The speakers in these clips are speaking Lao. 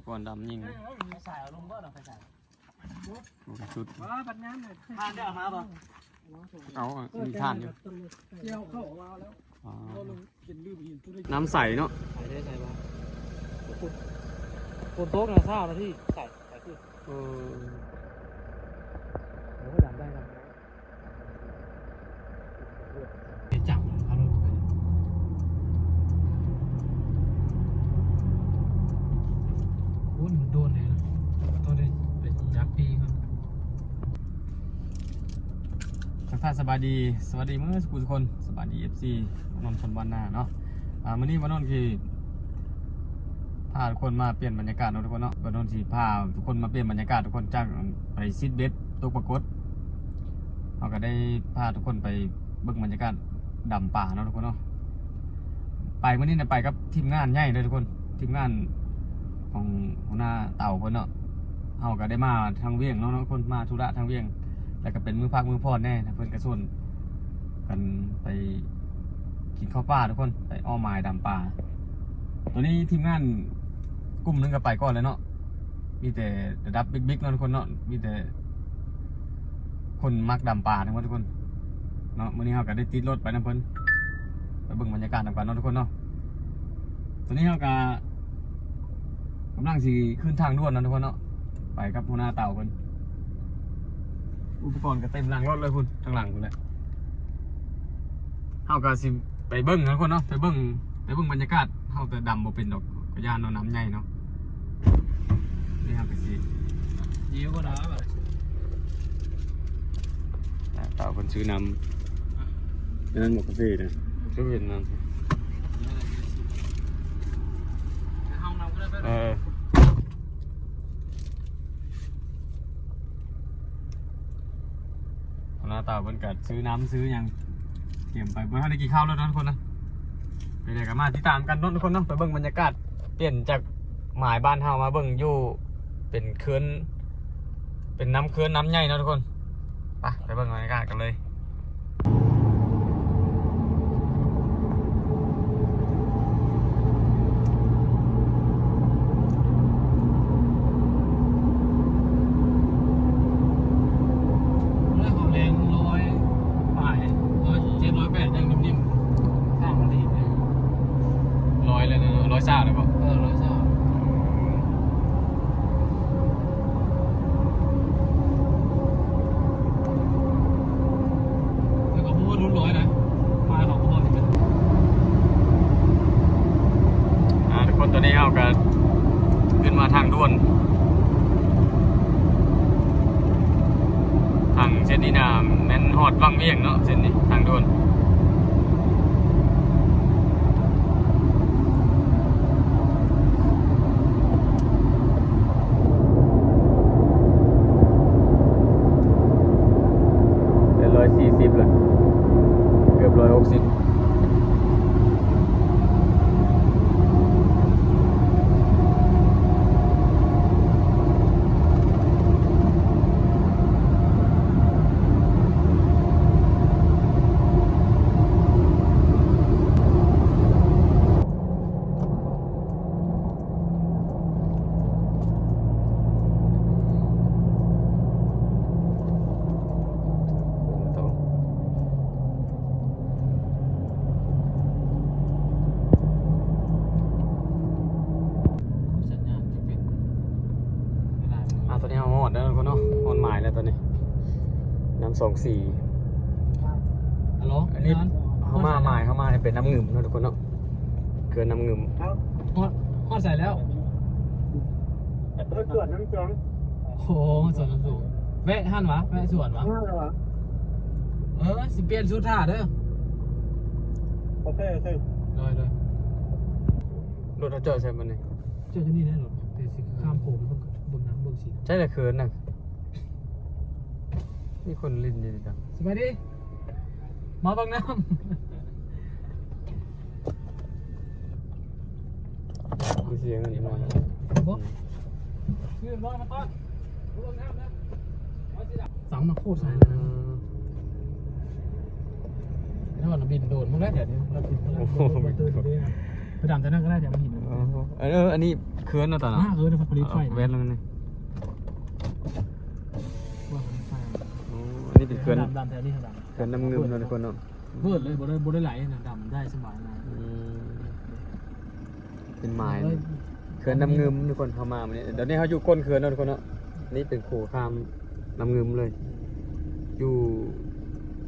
ກ່ອນດຳຍິງ ໄຟສາຍເອົາລົງບໍ່ເນາະ ໄຟສາຍ ບໍ່ໄດ້ຊຸດ ວ່າບັດຍາມນີ້ ຖ່ານໄດ້ເອົາມາບໍ່? ເອົາ ມີຖ່ານຢູ່ ກ່ຽວເຂົ້າມາແລ້ວ ອໍ ນ້ຳໃສເນາະ ໃສໄດ້ໃສບໍ່? ຝົນຕົກນະ ຊາວນາທີ ໃສ ໃສຂຶ້ນ ເອີ ໂອ້ ດຳໄດ້ ດຳໄດ້ ໄປຈັບເອົາລົງໄປ ໂອ້ ໂດນແລ້ວ ຕ້ອງໄດ້ໄປຈັບປີກ່ອນ. ທັກທາຍສະບາຍດີ ສະບາຍດີເໝິດສູ່ຜູ້ສູ່ຄົນ ສະບາຍດີ ເອັຟຊີ ນນ ຊົນບ້ານນາເນາະ. ອ່າ ມື້ນີ້ບ່າວນົນຊິພາທຸກຄົນມາປ່ຽນບັນຍາກາດເນາະທຸກຄົນເນາະ. ບ່າວນົນຊິພາທຸກຄົນມາປ່ຽນບັນຍາກາດທຸກຄົນ ຈາກໄປຊິດເບັດຕົກປາກົດ ເຮົາກໍໄດ້ພາທຸກຄົນໄປເບິ່ງບັນຍາກາດດຳປາເນາະທຸກຄົນເນາະ. ໄປມື້ນີ້ນະ ໄປກັບທີມງານໃຫຍ່ເລີຍທຸກຄົນ ທີມງານຂອງຫົວໜ້າເຕົາເພິ່ນເນາະ. ເຮົາກໍໄດ້ມາທາງວຽງເນາະ ເນາະທຸກຄົນ ມາທຸລະທາງວຽງ ແລ້ວກໍເປັນມື້ພັກມື້ຜ່ອນແດ່ ເພິ່ນກໍຊວນກັນໄປກິນເຂົ້າປ່າທຸກຄົນ ໄປເອາະໝາຍດຳປາ. ຕອນນີ້ທີມງານກຸ່ມໜຶ່ງກໍໄປກ່ອນແລ້ວເນາະ ມີແຕ່ລະດັບບິກໆເນາະທຸກຄົນເນາະ ມີແຕ່ຄົນມັກດຳປາທັງໝົດທຸກຄົນເນາະ. ມື້ນີ້ເຮົາກໍໄດ້ຕິດລົດໄປນຳເພິ່ນ ໄປເບິ່ງບັນຍາກາດນຳກັນເນາະທຸກຄົນເນາະ. ຕອນນີ້ເຮົາກໍກຳລັງຊິຂຶ້ນທາງດ່ວນເນາະທຸກຄົນເນາະ ໄປກັບຫົວໜ້າເຕົາເພິ່ນ ອຸປະກອນກໍເຕັມຫຼັງລົດເລີຍພຸ້ນ ທາງຫຼັງພຸ້ນແຫຼະ. ເຮົາກໍຊິໄປເບິ່ງເນາະທຸກຄົນເນາະ ໄປເບິ່ງ ໄປເບິ່ງບັນຍາກາດ. ເຮົາແຕ່ດຳບໍ່ເປັນດອກ ກໍຢ້ານເນາະ ນ້ຳໃຫຍ່ເນາະ. ນີ້ເຮົາກໍຊິ ຫິວບໍ່ນະ ເຕົາເພິ່ນຊື້ນ້ຳ ອັນນັ້ນໝາກກາເຟນະ ຄືເຫັນນັ້ນ ເອີ ຫົວໜ້າເຕົາເພິ່ນກໍຊື້ນ້ຳຊື້ຫຍັງ ກຽມໄປ ບໍ່ທັນໄດ້ກິນເຂົ້າເລີຍເນາະທຸກຄົນນະ. ເປັນໃດກໍມາຕິດຕາມກັນເນາະທຸກຄົນເນາະ ໄປເບິ່ງບັນຍາກາດ ປ່ຽນຈາກໝາຍບ້ານເຮົາມາເບິ່ງຢູ່ເປັນເຂື່ອນ ເປັນນ້ຳເຂື່ອນນ້ຳໃຫຍ່ເນາະທຸກຄົນ. ໄປ ໄປເບິ່ງບັນຍາກາດກັນເລີຍ. ແລະ ຄວາມແຮງຮ້ອຍປາຍ ຮ້ອຍ ເຈັດ ຮ້ອຍແປດ ຍັງນິ່ມໆ ຂ້າງມັນດີເລີຍ ຮ້ອຍແລ້ວເນາະ ຮ້ອຍຊາວແລ້ວບໍ່? ເອີ ຮ້ອຍຊາວ. ແຕ່ກໍບໍ່ຮອດຮຸ້ນຮ້ອຍນະ ປາຍເຂົາກໍບໍ່ເຫັນ. ອ່າ ທຸກຄົນ ຕອນນີ້ເຮົາກໍຂຶ້ນມາທາງດ່ວນ ທາງເສັ້ນນີ້ນະແມ່ນຮອດວັງວຽງເນາະ ເສັ້ນນີ້ທາງດ່ວນ. ເປັນຮ້ອຍສີ່ສິບແລ້ວ ເກືອບຮ້ອຍຫົກສິບ. ອ່າ ຕອນນີ້ເຮົາຮອດແລ້ວເນາະ ຮອດໝາຍແລ້ວຕອນນີ້ ນ້ຳສອງສີ. ອັນນີ້ເຮົາມາໝາຍ ເຮົາມາເປັນນ້ຳງື່ມເນາະທຸກຄົນເນາະ ເຂື່ອນນ້ຳງື່ມ. ຮອດ ຮອດໃສແລ້ວ? ເອີ ສວນນ້ຳສອງ. ໂອ້ ສວນນ້ຳສອງ ແວະຫັ້ນຫວາ? ແວະສວນຫວາ? ເອີ ຊິປ່ຽນຊຸດຖ້າເດີ. ໂອເຄ ໂອເຄ ໂດຍ ໂດຍ. ລົດເຮົາຈອດໃສບັດນີ້? ຈອດຢູ່ນີ້ແຫຼະລົດ ແຕ່ຊິຂ້າມໂຂງໄປເບິ່ງ ເບິ່ງນ້ຳເບິ່ງສີ. ໃຊ່ລະ ເຂື່ອນນະ ມີຄົນຫຼິ້ນຢູ່ນີ້ກະ. ສະບາຍດີ ມາເບິ່ງນ້ຳ. ຄືເສຍເງິນມາ ບໍ່ ອືມ ຊື້ຮ້ອຍມາຕ້ອນ ມາເບິ່ງນ້ຳນະ. ເອົາສີດຳ ສາມນະໂຄດໃສ່ ອືມ ແລ້ວມັນບິນໂດນພວກນັ້ນແຖວນີ້ ລະບິນ ໂອ້ໂຫ ລະບິນ ໄປດຳແຖວນັ້ນກໍໄດ້ ແຖວມັນຫີນ. ເອີ ອັນນີ້ ເຂື່ອນເນາະຕາເນາະ ອ່າ ເອີ ນະຄອນຜະລິດໄຟ ເອີ ແວ່ນແລ້ວນີ້ ວ່າຜະລິດໄຟ ໂອ້ ອັນນີ້ເປັນເຂື່ອນ ດຳໆ ແຖວນີ້ດຳ ເຂື່ອນນ້ຳງື່ມເນາະທຸກຄົນເນາະ ເບີດເລີຍ ບໍ່ໄດ້ ບໍ່ໄດ້ໄຫຼນະ ດຳໄດ້ສະບາຍນະ ອືມ ເປັນໝາຍ ເອີ ເຂື່ອນນ້ຳງື່ມທຸກຄົນ ເຮົາມາມື້ນີ້ ດຽວນີ້ເຮົາຢູ່ກົ້ນເຂື່ອນເນາະທຸກຄົນເນາະ ນີ້ເປັນຂົວຂ້າມນ້ຳງື່ມເລີຍ ຢູ່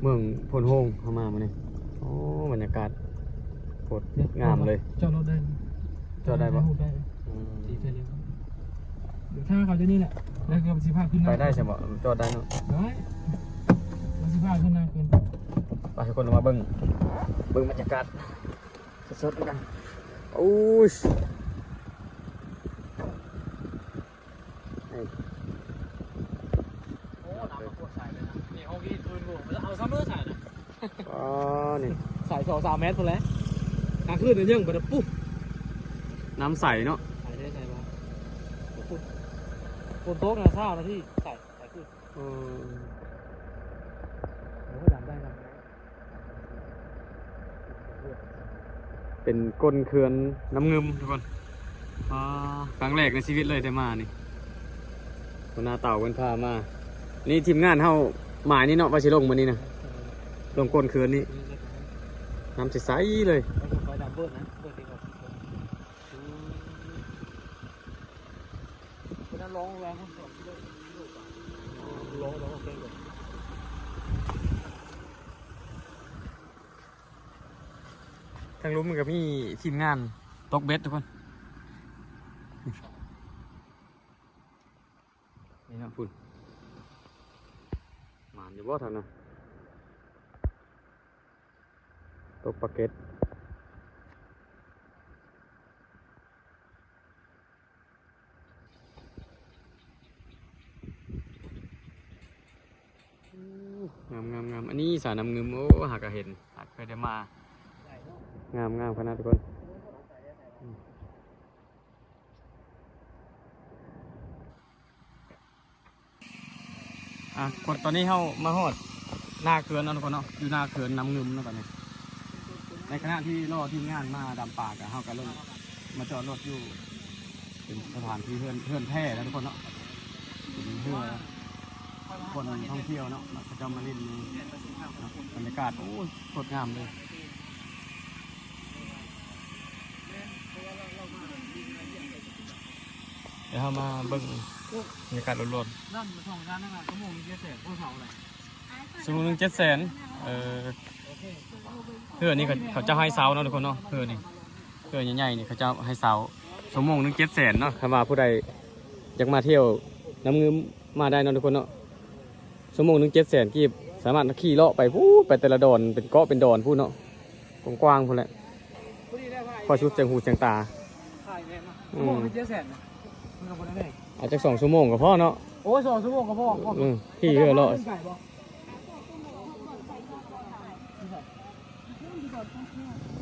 ເມືອງໂພນໂຮງ ເຮົາມາມື້ນີ້ ໂອ້ ບັນຍາກາດໂຄດງາມເລີຍ ຈອດລົດໄດ້ ຈອດໄດ້ບໍ່? ໄດ້ ອືມ ເດີນທາງເຂົ້າຈາກນີ້ແຫຼະ ແລ້ວກໍຊິພາຂຶ້ນ ໄປໄດ້ໃຊ່ບໍ່? ຈອດໄດ້ເນາະ ໄດ້ ມັນຊິພາຂຶ້ນນາຂຶ້ນ ໄປ ທຸກຄົນມາເບິ່ງ ເບິ່ງບັນຍາກາດສົດໆນຳກັນ ໂອ້ຍ ນີ້ ໂອ້ ນ້ຳມັນໂຄດໃສເລີຍນະ ນີ້ເຮົາກິນຄືນບໍ່ ເອົາຊຳເມີໃສນະ ອໍ ນີ້ ໃສສອງສາມແມັດພຸ້ນແຫຼະ ກາງຄືນຍັງບໍ່ໄດ້ປຸ ນ້ຳໃສເນາະ ໃສເດ້ ໃສບໍ່ ຝົນ ຝົນຕົກນະ ຊາວນາທີ ໃສ ໃສຄືນ ອືມ ໂອ້ ດຳໄດ້ ດຳໄດ້ ເປັນກົ້ນເຂື່ອນນ້ຳງື່ມທຸກຄົນ ອ່າ ຄັ້ງແລກໃນຊີວິດເລີຍໄດ້ມານີ້ ຫົວໜ້າເຕົາເພິ່ນພາມາ ນີ້ທີມງານເຮົາໝາຍນີ້ເນາະ ວ່າຊິລົງມື້ນີ້ນະ ລົງກົ້ນເຂື່ອນນີ້ ນ້ຳໃສໆເລີຍ ທາງລຸ່ມມັນກໍມີທີມງານຕົກເບັດທຸກຄົນ ນີ້ເນາະ ພຸ້ນ ໝານຢູ່ບໍ່ທາງນັ້ນ ຕົກປາເກັດ. ໂອ້ ງາມໆໆ ອັນນີ້ສານ້ຳງື່ມ ໂອ້ ຫາກະເຫັນ ຫາກເຄີຍໄດ້ມາ ງາມໆຂະໜາດທຸກຄົນ ອືມ. ອ່ະ ຄົນ ຕອນນີ້ເຮົາມາຮອດໜ້າເຂື່ອນແລ້ວເນາະ ທຸກຄົນເນາະ ຢູ່ໜ້າເຂື່ອນນ້ຳງື່ມເນາະ ຕອນນີ້ ໃນຂະນະທີ່ລໍທີມງານມາດຳປາ ກະເຮົາກະລົງມາຈອດລົດຢູ່ ເປັນສະຖານທີ່ເຮືອນ ເຮືອນແພເນາະ ທຸກຄົນເນາະ ເປັນເຮືອ ຄົນທ່ອງທ່ຽວເນາະ ເຂົາເຈົ້າມາຫຼິ້ນຢູ່ເນາະ ບັນຍາກາດ ໂອ້ຍ ໂຄດງາມເລີຍ. ດຽວເຮົາມາເບິ່ງບັນຍາກາດລວມໆ ນ້ຳສອງຈານນັ້ນນະ ຊົ່ວໂມງໜຶ່ງເຈັດແສນ ຜູ້ເຖົ້າແຫຼະ ຊົ່ວໂມງໜຶ່ງເຈັດແສນ ເອີ ເຮືອນີ້ເຂົາ ເຂົາເຈົ້າໃຫ້ເຊົ່າເນາະ ທຸກຄົນເນາະ ເຮືອນີ້ ເຮືອໃຫຍ່ໆນີ້ເຂົາເຈົ້າໃຫ້ເຊົ່າ ຊົ່ວໂມງໜຶ່ງເຈັດແສນເນາະ ຄັນວ່າຜູ້ໃດຢາກມາທ່ຽວນ້ຳງື່ມ ມາໄດ້ເນາະ ທຸກຄົນເນາະ ຊົ່ວໂມງໜຶ່ງເຈັດແສນກີບ ສາມາດຂີ່ເລາະໄປພຸ້ນ ໄປແຕ່ລະດອນ ເປັນເກາະເປັນດອນພຸ້ນເນາະ ກວ້າງໆພຸ້ນແຫຼະ ພໍສຸດແຈງຫູແຈງຕາ ຂາຍແພງເນາະ ອືມ ຊົ່ວໂມງໜຶ່ງເຈັດແສນນະ ມັນກໍບໍ່ໄດ້ແພງ ອາດຈັກສອງຊົ່ວໂມງກໍພໍເນາະ ໂອ້ຍ ສອງຊົ່ວໂມງກໍພໍ ອືມ ຂີ່ເຮືອເລາະ ເດີນໄກບໍ່?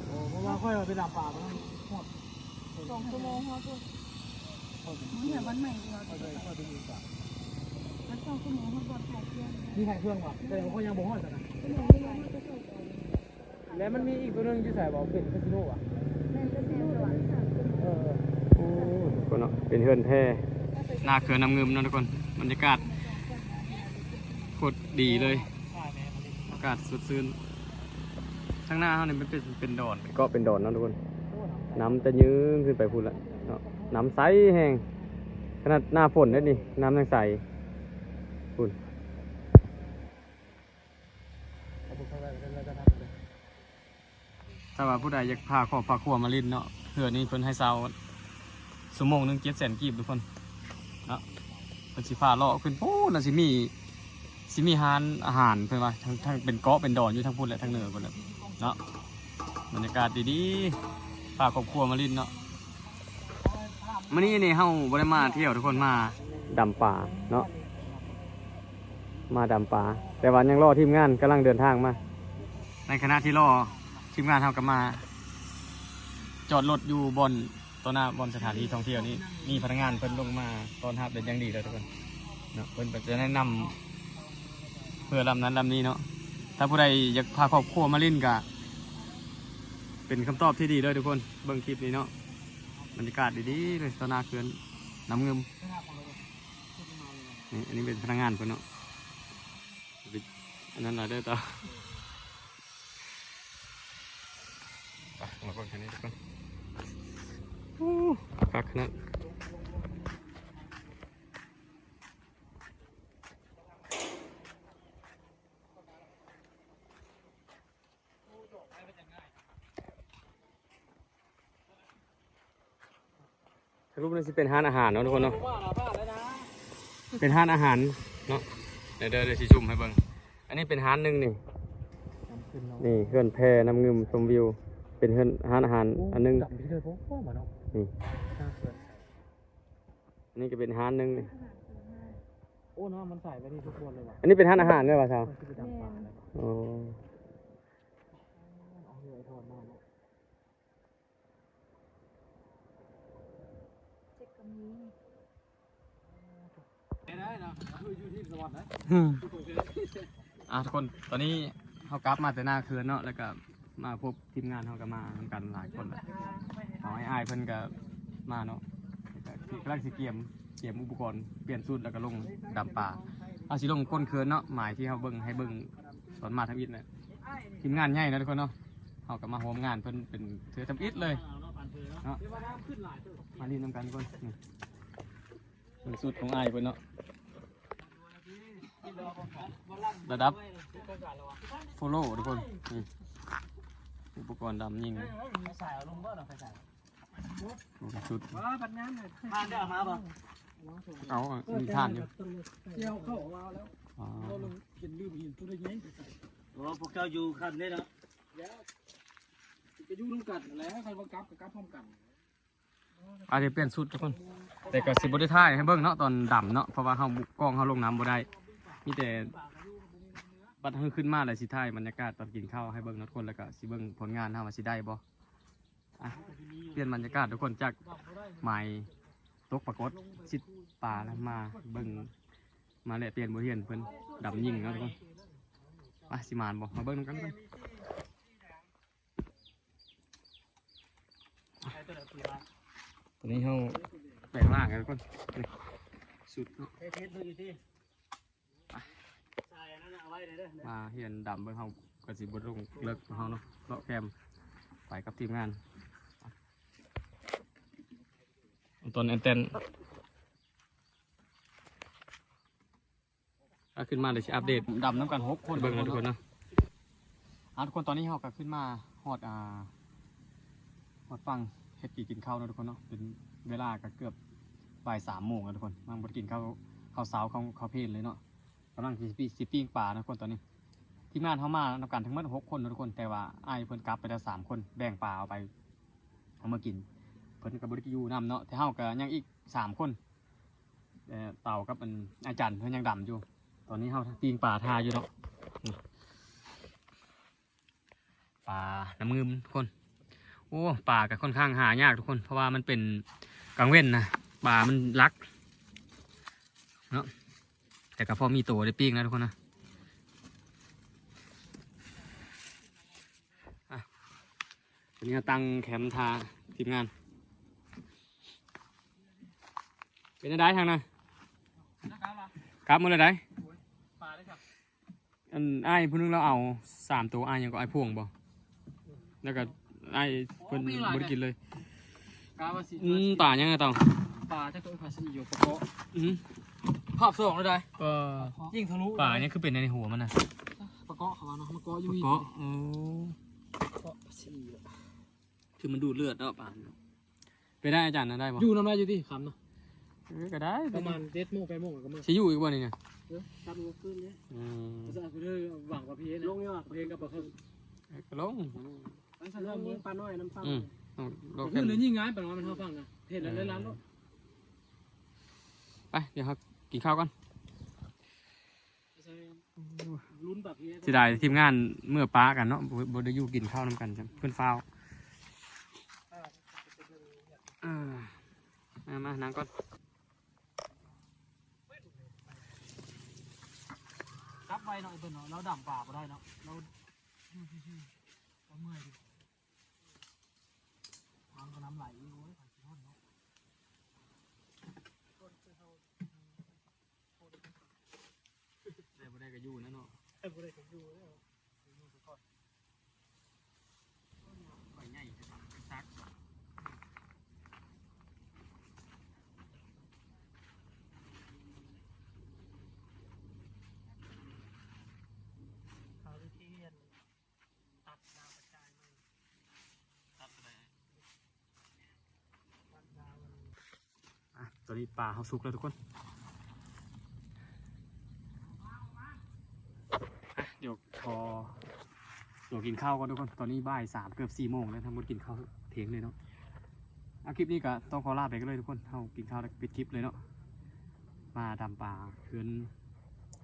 ໂອ້ ເພາະວ່າຂ້ອຍວ່າໄປດຳປາ ມັນຮອດ ສອງຊົ່ວໂມງຮອດພຸ້ນ ຮອດ ມັນແຖວບ້ານໃໝ່ ຂ້ອຍໄປ ຂ້ອຍໄປອີກກວ່າ ມັນສອງຊົ່ວໂມງຮອດບ່ອນຂາຍເຄື່ອງ ມີຂາຍເຄື່ອງບໍ່? ແຕ່ວ່າຂ້ອຍຍັງບໍ່ຮອດຊັ້ນນະ ຊົ່ວໂມງໜຶ່ງຮອດກະໂຊກ ແລ້ວມັນມີອີກໂຕໜຶ່ງຢູ່ໃສບໍ່? ເປັນຄາສິໂນຫວາ? ແມ່ນ ກະສິໂນ ເອີ ໂອ້ ທຸກຄົນເນາະ ເປັນເຮືອນແພ ໜ້າເຂື່ອນນ້ຳງື່ມເນາະ ທຸກຄົນ ບັນຍາກາດໂຄດດີເລີຍ ອາກາດສົດຊື່ນ ທາງໜ້າເຮົານີ້ມັນເປັນ ເປັນດອນ ເກາະເປັນດອນເນາະ ທຸກຄົນ ນ້ຳຈະຍືງຂຶ້ນໄປພຸ້ນລະເນາະ ນ້ຳໃສແຮງ ຂະໜາດໜ້າຝົນເດ້ນີ້ ນ້ຳຍັງໃສພຸ້ນ. ຖ້າວ່າຜູ້ໃດຢາກພາຄອບພາຄົວມາຫຼິ້ນເນາະ ເຮືອນີ້ເພິ່ນໃຫ້ເຊົ່າຊົ່ວໂມງໜຶ່ງເຈັດແສນກີບ ທຸກຄົນເນາະ ເພິ່ນຊິພາເລາະຂຶ້ນພຸ້ນ ລະຊິມີ ຊິມີຮ້ານອາຫານ ເພິ່ນວ່າ ທັງ ທັງເປັນເກາະເປັນດອນຢູ່ທາງພຸ້ນແຫຼະ ທາງເໜືອພຸ້ນແຫຼະເນາະ ບັນຍາກາດດີໆ ພາຄອບຄົວມາຫຼິ້ນເນາະ. ມື້ນີ້ນີ້ເຮົາບໍ່ໄດ້ມາທ່ຽວ ທຸກຄົນ ມາດຳປາເນາະ ມາດຳປາ ແຕ່ວ່າຍັງລໍທີມງານກຳລັງເດີນທາງມາ ໃນຂະນະທີ່ລໍທີມງານເຮົາກໍມາຈອດລົດຢູ່ບ່ອນຕໍ່ໜ້າບ່ອນສະຖານທີ່ທ່ອງທ່ຽວນີ້ ມີພະນັກງານເພິ່ນລົງມາຕ້ອນຮັບເປັນຢ່າງດີເລີຍ ທຸກຄົນເນາະ ເພິ່ນກໍຈະແນະນຳເຮືອລຳນັ້ນລຳນີ້ເນາະ ຖ້າຜູ້ໃດຢາກພາຄອບຄົວມາຫຼິ້ນກໍເປັນຄຳຕອບທີ່ດີເລີຍ ທຸກຄົນ ເບິ່ງຄລິບນີ້ເນາະ. ບັນຍາກາດດີໆເລີຍ ຕໍ່ໜ້າເຂື່ອນນ້ຳງື່ມ. ນີ້ ອັນນີ້ເປັນພະນັກງານເພິ່ນເນາະ ເປັນອັນນັ້ນລະເດີ ຕໍ່ ໄປ ມາເບິ່ງທາງນີ້ທຸກຄົນ. ໂອ້ ຄັກຂະໜາດ. ສະຫຼຸບນີ້ຊິເປັນຮ້ານອາຫານເນາະທຸກຄົນເນາະ ເປັນຮ້ານອາຫານເນາະ. ດຽວ ດຽວ ດຽວຊິຊູມໃຫ້ເບິ່ງ. ອັນນີ້ເປັນຮ້ານໜຶ່ງນີ້ ນີ້ເຮືອນແພນ້ຳງື່ມຊົມວິວ ເປັນເຮືອນ ຮ້ານອາຫານອັນໜຶ່ງ. ນີ້ ອັນນີ້ກໍເປັນຮ້ານໜຶ່ງນີ້. ໂອ້ ນ້ຳມັນໃສໄປນີ້ທຸກຄົນເລີຍວ່ະ. ອັນນີ້ເປັນຮ້ານອາຫານເລີຍວ່ະຊາວ? ໂອ້ ເຈັກກໍມີ. ອືມ ອ່າ ທຸກຄົນ ຕອນນີ້ເຮົາກັບມາແຕ່ໜ້າເຂື່ອນເນາະ ແລ້ວກໍມາພົບທີມງານເຮົາກໍມານຳກັນຫຼາຍຄົນ. ເອົາ ອ້າຍໆເພິ່ນກໍມາເນາະ ແລ້ວກໍກຳລັງຊິກຽມ ກຽມອຸປະກອນ ປ່ຽນຊຸດ ແລ້ວກໍລົງດຳປາ. ເຮົາຊິລົງກົ້ນເຂື່ອນເນາະ ໝາຍທີ່ເຮົາເບິ່ງ ໃຫ້ເບິ່ງຕອນມາທຳອິດນະ. ທີມງານໃຫຍ່ເນາະທຸກຄົນເນາະ ເຮົາກໍມາຮ່ວມງານເພິ່ນເປັນເທື່ອທຳອິດເລີຍເນາະ. ມາຫຼິ້ນນຳກັນກ່ອນ ນີ້ ເບິ່ງຊຸດຂອງອ້າຍເພິ່ນເນາະ ລະດັບໂປໂລທຸກຄົນ. ນີ້ ອຸປະກອນດຳຍິງ ໂອ້ ຊຸດ ເອົາ ມີຖ່ານຢູ່ ກ່ຽວເຂົ້າມາແລ້ວ. ອໍ ກິນລືມອີກຜູ້ໃດໃຫຍ່ ໂອ້ ພວກເຈົ້າຢູ່ຄັນນີ້ເນາະ ກໍຢູ່ນຳກັນແຫຼະ ຄັນວ່າກັບກໍກັບພ້ອມກັນ. ອາດຈະປ່ຽນຊຸດທຸກຄົນ ແຕ່ກໍຊິບໍ່ໄດ້ຖ່າຍໃຫ້ເບິ່ງເນາະ ຕອນດຳເນາະ ເພາະວ່າເຮົາ ກ້ອງເຮົາລົງນ້ຳບໍ່ໄດ້. ມີແຕ່ບັດເຮົາຂຶ້ນມາແລ້ວຊິຖ່າຍບັນຍາກາດຕອນກິນເຂົ້າໃຫ້ເບິ່ງເນາະທຸກຄົນ ແລ້ວກໍຊິເບິ່ງຜົນງານເຮົາວ່າຊິໄດ້ບໍ່. ອ່ະ ປ່ຽນບັນຍາກາດທຸກຄົນ ຈາກໝາຍຕົກປາກົດຊິດປາແລ້ວ ມາເບິ່ງ ມາແລກປ່ຽນບົດຮຽນເພິ່ນດຳຍິງເນາະທຸກຄົນ. ໄປ ຊິໝານບໍ່ ມາເບິ່ງນຳກັນກ່ອນ. ຕອນນີ້ເຮົາແປງຮ່າງກັນກ່ອນ ນີ້ ຊຸດເນາະ. ມາຮຽນດຳເບິ່ງ ເຮົາກໍຊິບໍ່ລົງເລິກ ເຮົາເນາະ ເລາະແຄມໄປກັບທີມງານ ຕອນແອນແຕນ. ອ່ະ ຂຶ້ນມາ ດຽວຊິອັບເດດ ດຳນຳກັນຫົກຄົນ ເບິ່ງເນາະທຸກຄົນເນາະ. ອ່ະ ທຸກຄົນ ຕອນນີ້ເຮົາກໍຂຶ້ນມາຮອດ ອ່າ ຮອດຝັ່ງ ເຮັດກິນ ກິນເຂົ້າເນາະທຸກຄົນເນາະ. ເປັນເວລາກໍເກືອບບ່າຍສາມໂມງແລ້ວທຸກຄົນ ຍັງບໍ່ໄດ້ກິນເຂົ້າ ເຂົ້າເຊົ້າ ເຂົ້າ ເຂົ້າເພນເລີຍເນາະ. ກຳລັງຊິ ຊິປີ້ງປາເນາະທຸກຄົນ. ຕອນນີ້ທີມງານເຮົາມານຳກັນທັງໝົດຫົກຄົນເນາະທຸກຄົນ ແຕ່ວ່າອ້າຍເພິ່ນກັບໄປແລ້ວສາມຄົນ ແບ່ງປາເອົາໄປ ເອົາມາກິນ ເພິ່ນກໍບໍ່ໄດ້ຢູ່ນຳເນາະ ແຕ່ເຮົາກໍຍັງອີກສາມຄົນ. ເອີ ເຕົາກັບອັນ ອາຈານເພິ່ນຍັງດຳຢູ່ ຕອນນີ້ເຮົາປີ້ງປາຖ້າຢູ່ເນາະ. ນີ້ ປານ້ຳງື່ມທຸກຄົນ. ໂອ້ ປາກໍຄ່ອນຂ້າງຫາຍາກທຸກຄົນ ເພາະວ່າມັນເປັນກາງເວັນນະ ປາມັນຫຼັກເນາະ ແຕ່ກໍພໍມີໂຕໄດ້ປີ້ງນະທຸກຄົນນະ. ອ່ະ ຕອນນີ້ເຮົາຕັ້ງແຄມຖ້າທີມງານ. ເປັນຈັ່ງໃດທາງນັ້ນ? ກັບໝົດແລ້ວໃດ໋. ອັນອ້າຍຜູ້ໜຶ່ງລາວເອົາສາມໂຕ ອ້າຍຫຍັງກໍ ອ້າຍພວງບໍ່? ແລ້ວກໍອ້າຍເພິ່ນບໍ່ໄດ້ກິນເລີຍ. ກະວ່າຊິ ອືມ ປາຫຍັງນະເຕົາ? ປາຈັກໂຕ ປາສະອີຢູ່ ປາເກາະ. ອືມ ພາບສອງເລີຍໃດ໋. ກໍຍິງທະລຸ ປາຫຍັງຄືເປັນໃນຫົວມັນນະ? ປາເກາະເຂົາວ່າເນາະ ມາເກາະຢູ່. ປາເກາະ. ໂອ້ ເກາະປາສະອີ. ຄືມັນດູດເລືອດເນາະປາ. ໄປໄດ້ອາຈານນະ ໄດ້ບໍ່? ຢູ່ນຳໄດ້ຢູ່ຕິ ຄ່ຳນະ. ເອີ ກໍໄດ້ ປະມານເຈັດໂມງ ແປດໂມງກໍເມືອ. ຊິຢູ່ອີກບໍ່ນີ້ນະ? ເອີ ກັບມື້ຄືນເດ້. ອືມ ຫວັງວ່າເພນ ລົງຢູ່ຫວາ? ເພນກັບປາເຄິ່ງ. ເອີ ກໍລົງ ໄປສະເລິມຍິງປານ້ອຍນຳຝັ່ງ. ອືມ ລົງ ຄືນນີ້ງ່າຍປານ້ອຍ ມັນເຮົາຝັ່ງນະ ເຫັນແລ້ວໄດ້ລ້ານໂລດ. ໄປ ດຽວເຮົາກິນເຂົ້າກ່ອນ. ເສຍດາຍທີມງານເມືອປະກັນເນາະ ບໍ່ ບໍ່ໄດ້ຢູ່ກິນເຂົ້ານຳກັນ ເພິ່ນຟ້າວ. ເອີ ມາ ມານັ່ງກ່ອນ. ກັບໄວເນາະ ໄອ້ເພິ່ນເນາະ ລາວດຳປາບໍ່ໄດ້ເນາະ ລາວຢູ່ຊື່ໆ ລາວເມື່ອຍຢູ່. ນ້ຳກໍນ້ຳໄຫຼອີກ ໂອ້ຍ ໃຜຊິທົນເນາະ. บ่ได้ก็อยู่แล้ว อยู่ไปก่อน ปล่อยใหญ่จะตัดไปซัก หาวิธีอันตัดดาวกระจายใหม่ ตัดอะไร อ่ะ ตอนนี้ปลาเฮาสุกแล้วทุกคน อ่ะ เดี๋ยวขอ เดี๋ยวกินข้าวก่อนทุกคน ตอนนี้บ่ายสามเกือบสี่โมงแล้ว ทั้งหมดกินข้าวเที่ยงเลยเนาะ อ่ะ คลิปนี้ก็ต้องขอลาไปกันเลยทุกคน เฮากินข้าวแล้วก็ปิดคลิปเลยเนาะ มาดำปลาเขื่อน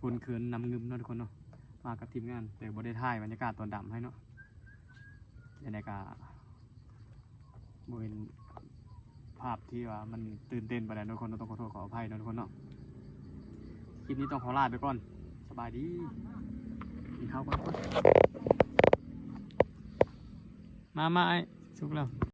บนเขื่อนน้ำงึมเนาะทุกคนเนาะ มากับทีมงาน แต่บ่ได้ถ่ายบรรยากาศตอนดำให้เนาะ จั่งใด๋ก็บ่เป็นภาพที่ว่ามันตื่นเต้นปานใดเนาะทุกคนเนาะ ต้องขอโทษขออภัยเนาะทุกคนเนาะ คลิปนี้ต้องขอลาไปก่อน สบายดี กินข้าวก่อนทุกคน มา มา อ้าย สุกแล้ว